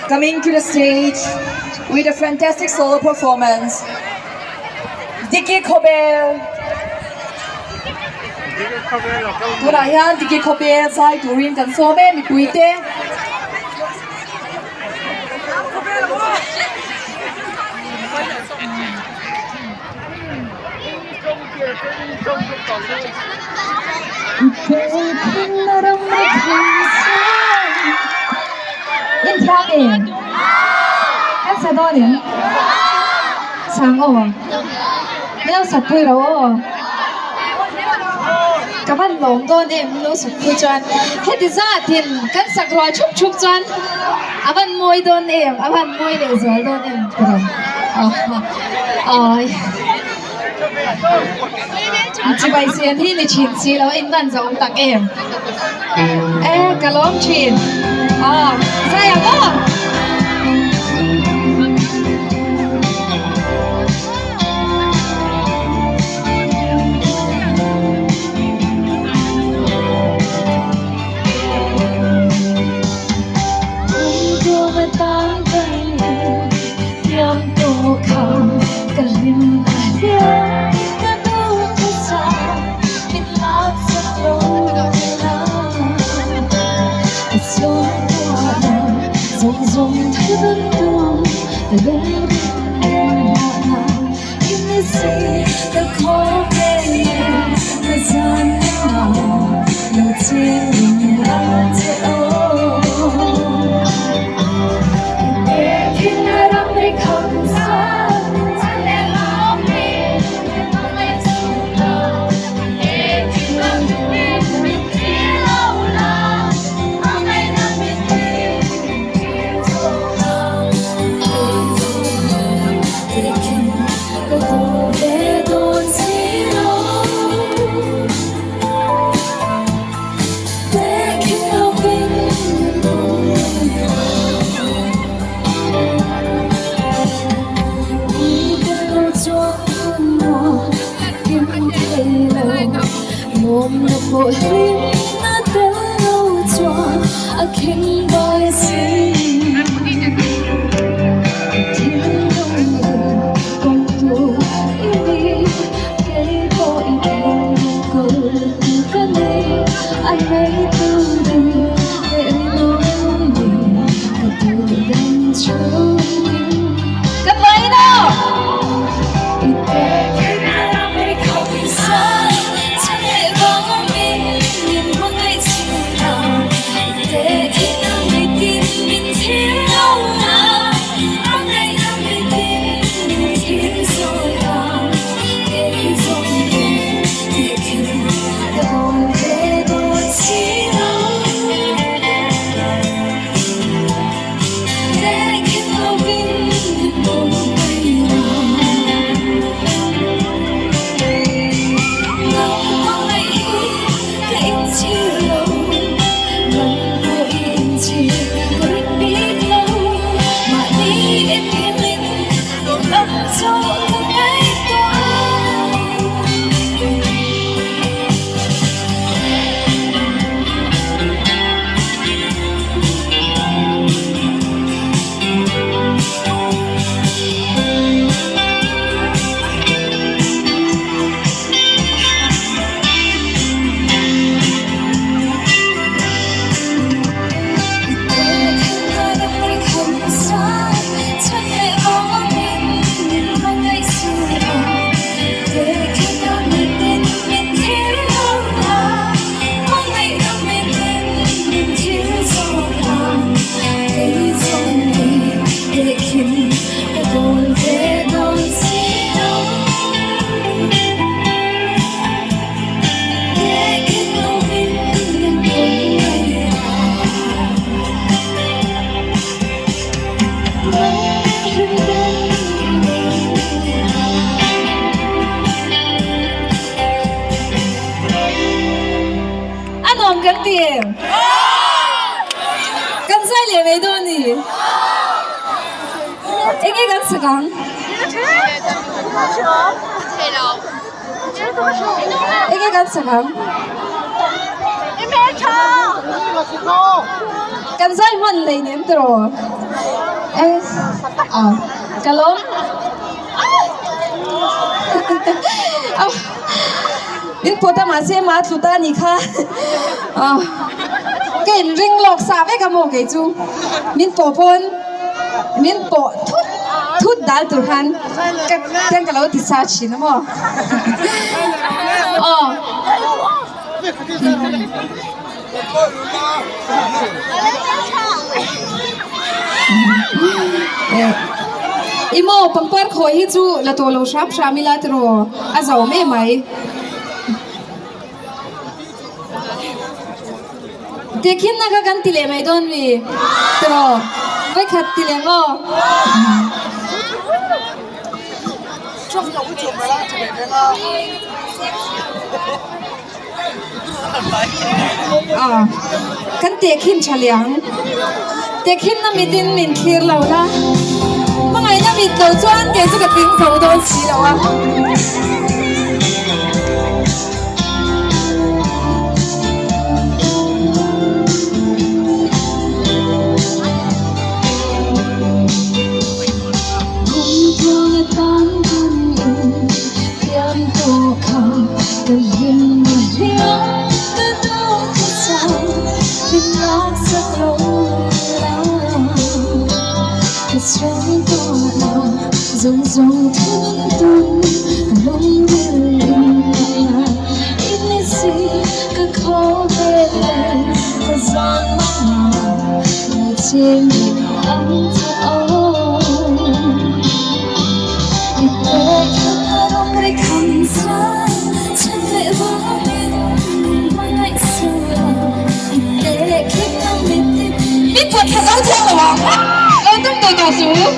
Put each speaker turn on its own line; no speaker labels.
Coming to the stage with a fantastic solo performance, Diki Khawbel. Tunah hian Diki Khawbel zai turin kan sawm e mipuite.
Inthiam em? Kan sa dawn em? Sang aw. Min lo sak pui ro aw. Ka van lawm dawn em min lo sak pui chuan heti zatin kan sak rual thup thup chuan a van mawi dawn em a van mawi leh zual dawn em ka rawn awi. Chibai siam hi ni thin si lo a in van zawm tak em e ka lawm thin aw zai ang aw.
Kan vai in aw! A nuam kan ti em? Kan zai leh mai dawn a ni. Enge kan sak ang? Enge kan sak ang?
Kan zai hman lei nem tiraw? Eh, ah, ka lawm. Ah, min pawt a mahse ma tlu ta ni kha. Ah, ka in ring lawk sa vek a maw kei chu. Min pawh pawn min pawh thut thut dal tur khan ka tiang ka lo ti sa thin a maw. Aw. I maw pangpar khawi hi chu la tawh lo hram hram ila tiraw a zo mai mai. Tehkhin na kha kan ti leh mai dawn mi tiraw vawikhat ti leh maw. A kan tehkhin tha liang. Tehkhin na mitin min thlir lo la. Hmangaihna mit lo chuan kei chu ka tling zo dawn si lo a. Min pawt thla zo thiang lo ang. Lo tum tawh tawh suh u.